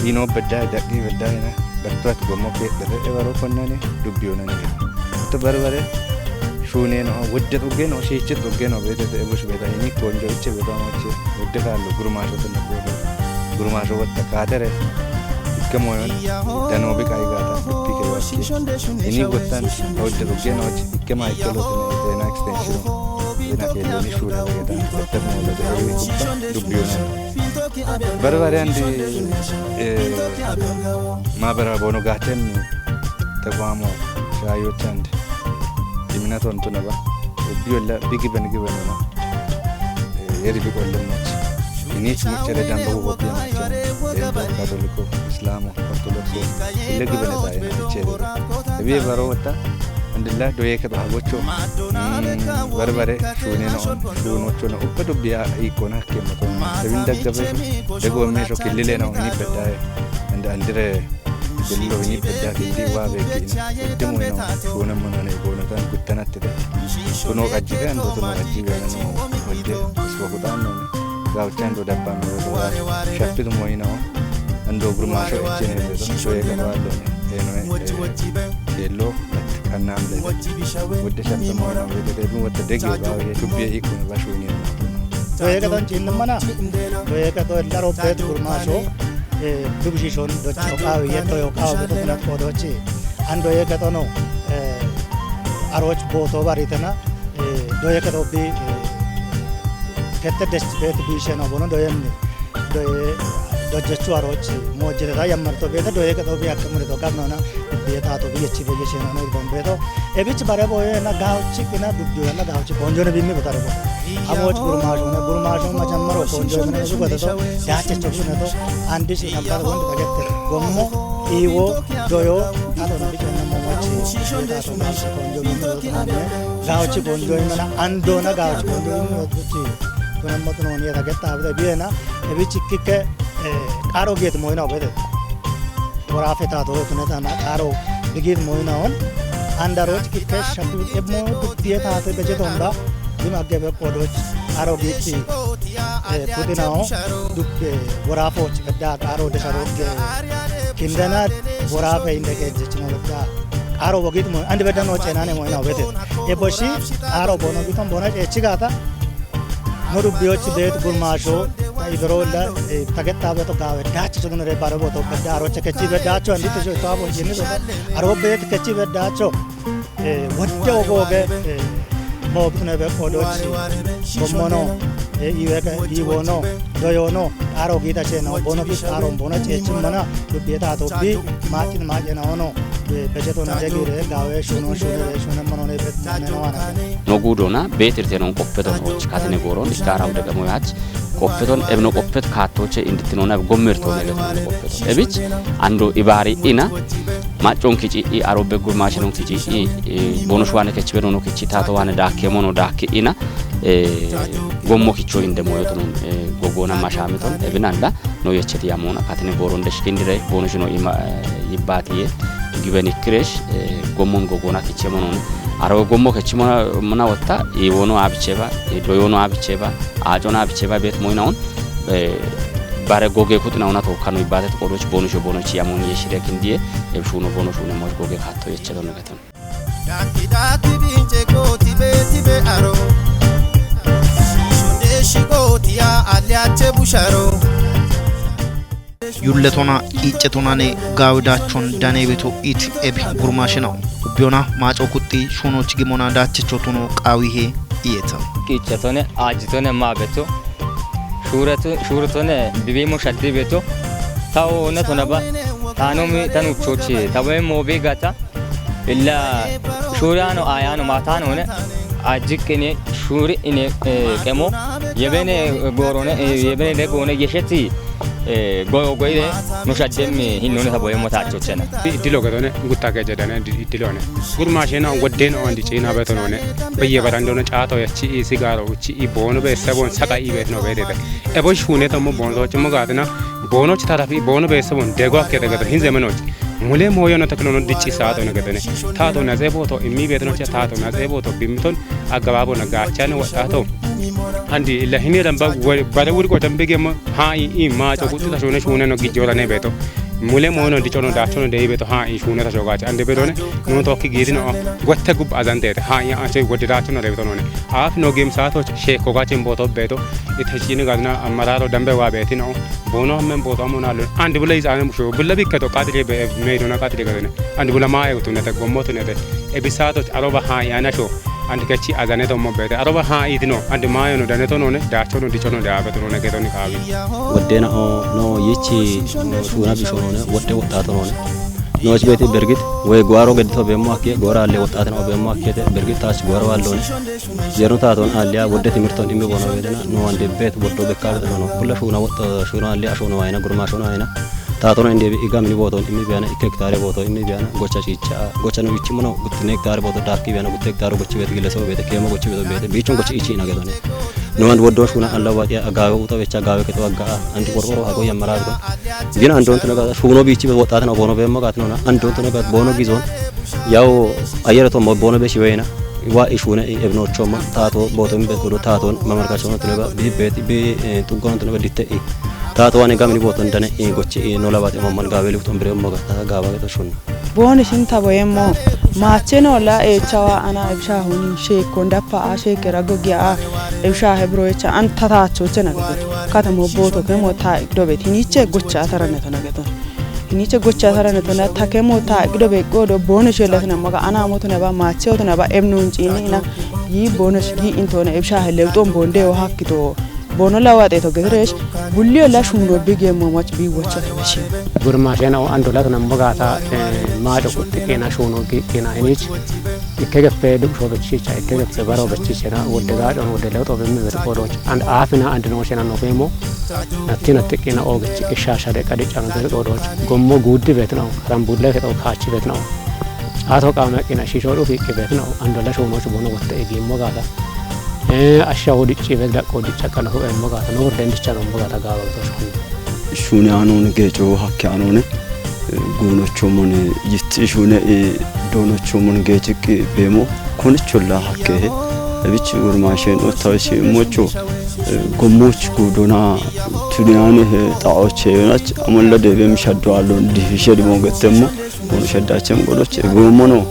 ino beddayi, daqqi beddayina, bertuwat gommo keedhere, ebaro konnani, dubbiyonani. Wotta barbare, shuuneno, wodde xuggeno, shiichi xuggeno, beetete ebush beeta, ini konjo iche beeta moche, wodde kaallo, gurmaasho tenne koodo, gurmaasho wotta kaatere, ikke moyon, dano bi qayi gaata, itti ke wakki. Ini wottan, wodde xuggeno, ikke ma ikke lotene, ena extension, ena keelloni shuula beeta, wotta moolode, ewi kubba, dubbiyona. Barbare andi, eh, maabara bono gaaten, tequamo, shaayochand, imina tontunaba, ubbiyolla, bigi ben gibenona, eh, yeri bi qolle moch. Inich muchere dambo gopi moch. Eh, Katoliko, Islamo, Ortodoxo, ille gibene ta ena chere. Ebi baro wata, andilla doye ke to hagocho. Mm, barbare, shune no, shuno chono, uppe dubbiya ikona ke moto. Ebin daggabe, dego mesho killile no, ini bedaye. And andire, killo ini bedda kindi wa be kina. Demo no, shuna mono ne, bono tan guttana tede. Kuno kajjibe, ando kuno kajjibe, no, wajje, iswa kudan no. Gauchando dabba no, shappidu moino. Ando gurmasho echene, so ye gado allo ne. Eno, eh, kello, kannam le. Wajje shappidu moino, wajje de, wajje de, gauchando dubbiye ikko, bashuni. Doye gaton cinnumana, doye gato ellaro bet gurmasho, eh, dubshishon docho qawi yeddo yo qawi beto kunat kodochi. An doye gato no, eh, aroch boto baritana, eh, doye gato bi, eh, kette dest bet bi sheno bono doye ni. Doye, dojechu aroch, mojire da yammarto beta doye gato bi akkamure to gabnona. Biye tato biye chi biye shena no ibon beto. Ebich bare boye na gauchi kina dubdu na gauchi bonjo ne bimmi botare bo. Amoch gurmasho na gurmasho ma jammaro bonjo na su gata to. Dache chokuna to. Andi shi na bar wonde tagette. Gommo, iwo, doyo, tato na bicho na momochi. Tato na shi bonjo bimmi botare. Gauchi bonjo na ando na gauchi bonjo bimmi botare. Kuna moto no ni tagetta abda biye na. Ebich kike, eh, qaro get moyna obede. Worafe tato tuneta na qaro bigit moynaon. Andaroch kikke shatu ebmo dubbiye tato beje tomba. Dim aggebe kodoch qaro gitti, eh, putinao dubbe worafoch bedda qaro de sharoge. Kindana worafe inde ke jechino bedda. Qaro bogit mo ande bedda no chenane moyna obete. Eboshi qaro bono biton bona echigata. No dubbiyochi bet gurmasho, ta idoro la, eh, tagetta beto gawe, dachi chugunere bare boto, bedda aroche kechi bedda acho, andi tejo to abo yeni so, aro bet kechi bedda acho, eh, wotte ogoge, eh, mo bitne be kodochi, gommono, eh, iweke, iwono, doyono, aro gita cheno, bono git aro, bono chechi mana, dubbiye tato bi, machin machena ono, eh, bejeto na jegire, gawe, shuno, shunere, shune mono ne bet, mane no ana. No gudona, betirte non qoppeton och katene goron, ikkara ude gamo yach, qoppeton, ebno qoppet kattoche indittinona, eb gommerto ne leton qoppeton. Ebich, ando ibari ina, macon kici i, arobe gurmashe non kici i, e, bono shwane kechbe no kici tato wane dakke mono dakke ina, e, gommo kicho inde moyoton, e, gogona mashamiton, ebinanda, no yecheti yamona, katene goron deshkindire, bono shino ima, e, yibbatiye, giben ikkiresh, e, gommon gogona kiche monon. Aro gommo kechi mona, mona wotta, i wono abicheba, i doyono abicheba, ajon abicheba bet moyna on, e, Bare goge kuxina una toka no ibate to kodoch bono sho bono chi amon yeshire kindie, e shuno bono shune moj goge katto yeche don gaton. Daki daki binche koti beti be aro. Shunde shigoti ya aliache busharo. Yulletoona qiiccetonane gaawidaachoon daneebito it ebi gurmaashe nao. Ubbiyoona maaco kuxxi shuunoochi gimoona daachechotono qaawihe iyeeta. Qiiccetone aajjitone maabeto shuuretone bibiimo shaddi beto. Tawo ne tonaba taanomi tanuchochi tawe moobi gata. Illa shuurano ayano matanone ajikine shuuri ine qemo yebene gorone yebene degone yesheti goyo goyre no shaddemmi hinnone taboyemo tachochena. Iddilo gedone gutta keje dane iddilone gurmashena woddeno andi china betonone beye barandone caato yachi sigaro uchi ibono be sabon saka ibetno bedete. Ebo shune tomo bono tochimo gatina bono chitarafi bono be sabon dego akkete gedo hin zemenoch. Mule mooyono teknono dicci saato ne gedene. Taato naxe booto immi beetino cha taato naxe booto bimmiton aggabaabona gaachane wodhaato. Andi illa hini damba bare wuri qotan bigemo haa i i maaco guxxita shuune shuune no gijjoora ne beeto. Mule mooyono dicono daachono dei beeto haa i shuune ta shogaach ande beetone. Nuu tokki giidino gotte gub azanteete haa i ache wodde daachono de beetonone. Aaf no gem saato sheekko gaachin booto beeto. Ite shiini gadna ammararo dambe waa beetino. Bono men boto amo na lo andi bula is ane musho bula bikka to qatile be me do na qatile gadene andi bula ma e tunete gommo tunete e bisato aroba ha ya na sho andi kachi azane to mo bete aroba ha itino andi ma yo no dane to none da chono di chono da be to none geto ni kawi. Woddena o no yichi shuuna bisho none wodde wodda to none. No beti bergit we gwaro gedito be mo akke gora le wodda to be mo akke te bergit tas gwaro allone. Yeroo taatoon aalliyaa wodde timirtoon dhimmi boona weedena nu waan debbeet woddoo bekkaa fedhanono kulla shuuna woxxoo shuuna aalliyaa ashoona waayina gurmaa ashoona waayina taatoona hin deebi iga mini bootoon dhimmi biyana ikke hektaare bootoo dhimmi biyana gocha ciicha gocha nu ichi muno guttine hektaare bootoo daakkii biyana gutte hektaare gochi beete gillesoo beete keemo gochi beete beete biichun gochi ichi ina gedone. Nu waan woddoo shuuna alla waaxiya agaawe uta becha agaawe keto aggaa andi qorqoro hago yammaraa bido. Gina andoontu naga shuuno biichi woxxaatana boono beemma gaatinona andoontu naga boono gizoon. Yawo ayyere to mo bono be shiwena wa ishune ebno choma tato boto mbe kudo tato mamarka choma tuneba bi beti bi tuggono tuneba ditte i tato wane gamini boto ndane i gochi i no labate mo man gaweli to mbere mo gata gawa to shun. Boni shin tabo yemmo mache no la e chawa ana ebsha huni sheko ndappa a sheke rago giya a ebsha hebro echa an tata choche na gato kata mo boto kemo ta dobe tiniche gocha tarane to na gato. Iniche gocha tarane tona takemo ta gido be godo bono shela tana maga ana mo tona ba mache tona ba emnon chini ina yi bono shigi intona ebsha hele ton bonde o hakito bono la wate to gedresh bulli la shuno bige mo mach bi wacha tana shi. Gurma shena o ando la tana maga ta ma do kutti kena shuno gi kena inich. Ikkegeffe dubsho bechicha ikkegeffe baro bechichena wodde gaadhon wodde lewxo bemme beti qoodoch and aafina and nooshena no beemo. Nattina tiqqina oogich ishashade qadichano beti qoodoch gommo guuddi betinaw karambulle kexo kaachi betinaw. Ato qaame qina shisho dhufi qi betinaw and la shoonoch bono wotte egimmo gaata. Ee ashsha wodicci bet daqqo dicca kana hu emmo gaata no wodde ndicha no gaata gaaba betosh. Shuni anone geco hakke anone. Goonochomon yitti ishune doonochomon geeciqqi beemo konicholla hakkehe ebichi gurmaashen ottawesi mocho gommoch guudona tuniyane he xaoche yonach amolla deebem shaddo allon dihishe dimo gettemmo goono shaddachem godoche goomono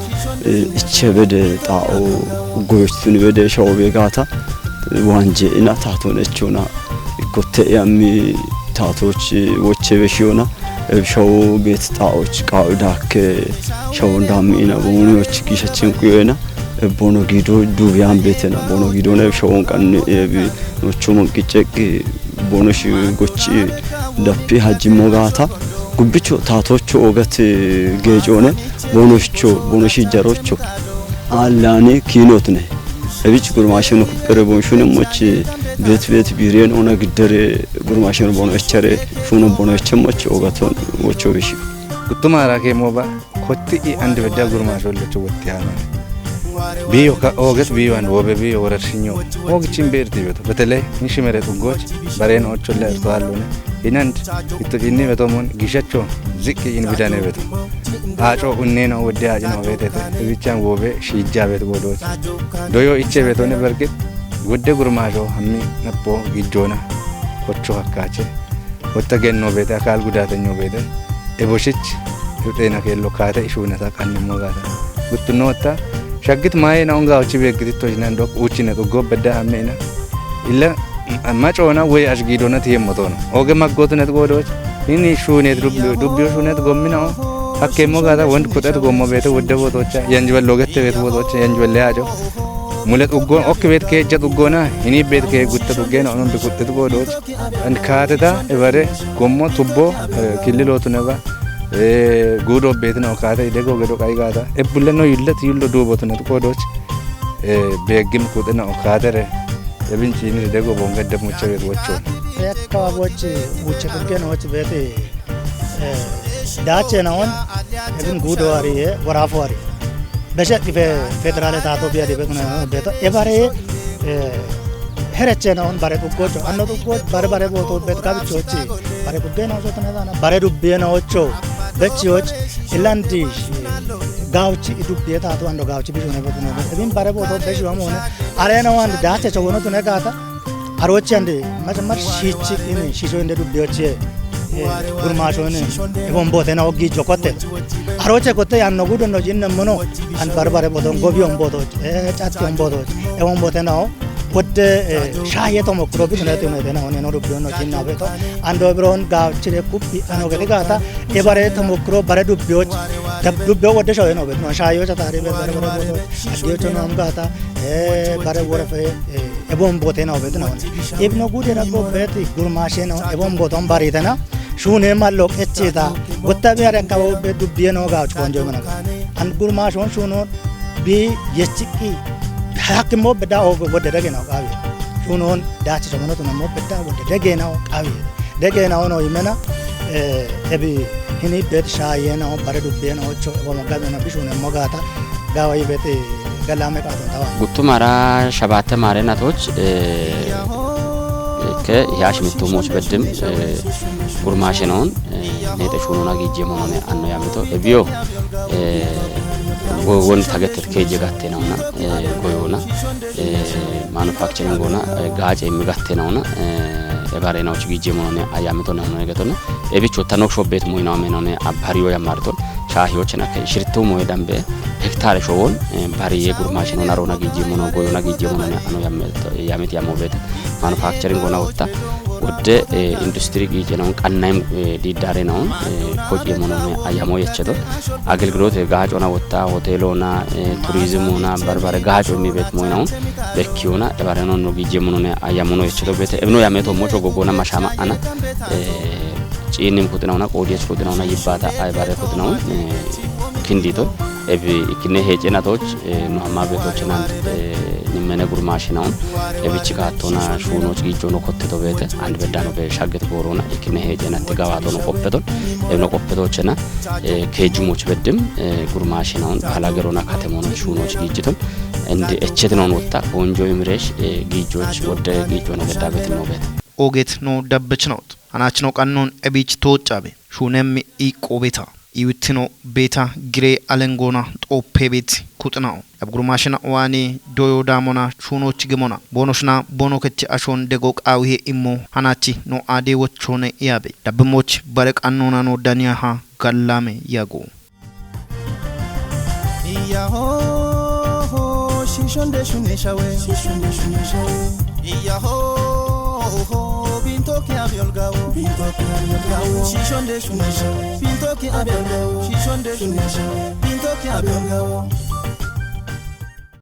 iche bede xao goyoch tuni bede shawo begaata wanje ina taaton echona ikkotte yammi taatoch woche beshiyona Ebshawo beeti xaa'och qaa'u daakke shawon daammi'ina booniyoch giishachin quyo'ena. Ebbono giido duubiyan beetena bono giidona ebshawon qanni eebi nochomon qicceqqi bono shi gochi dappi hajjimmo gaata gubbicho taatocho oogate geecoone bonoshcho bono shijjarocho aallane kiinotne. Ebich gurmaasheno kuppere bonshune moch beet beet biireen ona giddere gurmaasheno bono echare shuuno bono eche moch ogaton wocho bishi. Guttumara keemooba kotti i and bedda gurmaasho lecho wotti haanone. Biyo ka oget biyo and wobe biyo worarshinyo. Ogichin beerti beto betele inshimere xuggoch bareen ocholle ertoallone. Inand itto cinni beto mon gishacho ziqqi in bidane beto. Aaco unneno wodde aacino beetete ebichan wobe shiijja beto godoch. Doyo iche betone bergit wodde gurmaasho hammi nappo gijjoona kocho hakkaache. Wotta genno beete, akaal gudaatenyo beete, eboshich, xeena keello kaate ishuunata qannimmo gaata. Guttunno wotta, shaggit maayena onga ochi beeggititto isina ndo uchine xuggo bedda amme ina. Illa macoona woy ashgiidona tiyemmotono. Oge maggootunet goodooch, ini shuunet dubbiyo, dubbiyo shuunet gomminao, hakkeemmo gaata wond kuxet gommo beete wodde bootoocha, yanjibel logette beet bootoocha, yanjibel le ajo. Mule xuggo, okki beet keejja xuggoona, hini beet kee gutta xuggeena onon bi kuxet goodooch. And kaateta ebare gommo tubbo, eh, killilootuneba, eh, guudo beetina o kaate idego gedo qai gaata. Ebbullenno yullet yullo duubotunet goodooch, eh, beeggim kuxina o kaatere. Ebin ciinir idego bonge deb mucha beet wocho. Ekka wochi, wuche kugen wochi beeti, eh, dache na on, ebin guudo ari, eh, warafo ari. Beshe fe-, federale tato biya dibe kuna beto. Ebare, eh, herechena on bare duggocho. Anno duggo bare bare boto bet kabichochi. Bare dubbena ocho tana dana. Bare dubbena ocho. Bechi och. Ilandi, eh, gauchi dubbe tato ando gauchi bijune betune. Ebin bare boto bechi amone. Arena wan dache chogono tune gata. Aroche ande, macha mar shichi ini, shicho inde dubbe oche. Eh, gurmasho ini, ebon bote na ogi jokote. Aroche kote yan no gudo no jinne mono. An bare bare boto, gobi on boto, eh, chatti on boto. Ebon bote na o. Wodde, eh, shaye to mokro bi tune tune na one no dubbe no jinna beto. Ando bron ga chire kuppi ano gede gata. E bare to mokro bare dubbe och. Dab dubbe wodde shaye no beto. Shaye cha tari be bare bare boto. Adio cho no am gata. Eh, bare wora fe, eh, ebon bote na obet na. Ibno gude na go beti gurmashe no, ebon boton barite na. Shune mallo echeta. Gotta be are ka be dubbiye no ga chonjo mana. An gurmashon shuno bi yechiki. Hakimo beda o go de dage na ga. Shunon dachi somono to mo beda go de dage na ga. Dege na ono imena, eh, ebi hini bet shaye na o bare dubbe na ocho, ebo magabe na bishune mogata, gawa ibet galame ka tontawa. Guttumara shabatte mare natoch, eh, ke yash mittu moch beddim, eh, gurmashe non, eh, nete shunona gijje monone anno yamito. Ebio, eh, go-, won tagetet keje gatte nauna, eh, goyona. Eh, manufacturing gona, eh, gaace immi gatte nauna, eh, ebare nauch gijje monone ayamito nauna egetone. Ebicho tanok shobet muina menone abhariyo yamariton. Shahiyochen ake shirtu moe dambe hektare showon, eh, bariye gurmashe nona rona gijje mono goyona gijje monone ano yamit, yamit yamobet. Manufacturing gona wotta. Wodde, eh, industry gijje naun qannayim, eh, diddare naun, eh, kojje monone ayamo yecheto. Agelgilote gaacona wotta, hotelona, eh, turizimona, barbare gaaco immi bet moynaun, bekkiyona, ebare non no gijje monone ayamono yecheto bete, ebno yameto mocho gogona mashama ana, eh, ciinim kuxinauna, qoodiyech kuxinauna, yibbata, ay bare kuxinaun, eh, kindito, ebi ikkine hecenatoch, eh, no amma betochenan, eh, nimmene gurmashinaun, ebich gattona, shunoch gijjono kotteto bete, and beddano be shagget goorona, ikkine hecenatti gawatono qoppeton, ebno qoppetochena, eh, keejjumoch beddim, eh, gurmashinaun, balagerona katemono shunoch gijjiton, and echetinaun wotta, onjo imresh, eh, gijjoch wodde gijjono beddabetin no bete. Oget no dabbechnot. Anachno qannon ebich toocabe. Shunemmi iqo beta. Iwittino beta gire alengona xoppe bet kuxnao. Abgurmashina wani doyo damona shunoch gemona. Bonoshna bono keche ashon dego qawihe immo hanachi no ade wochone iyabe. Dabbemoch bare qannona no daniyaha gallame yago. Iyaho, shishonde shunishawe. Shishonde shunishawe. Iyaho, bintoki abiolgawo. Bintoki abiolgawo. Shishonde shunishawe. Bintoki abiolgawo. Shishonde shunishawe. Bintoki abiolgawo.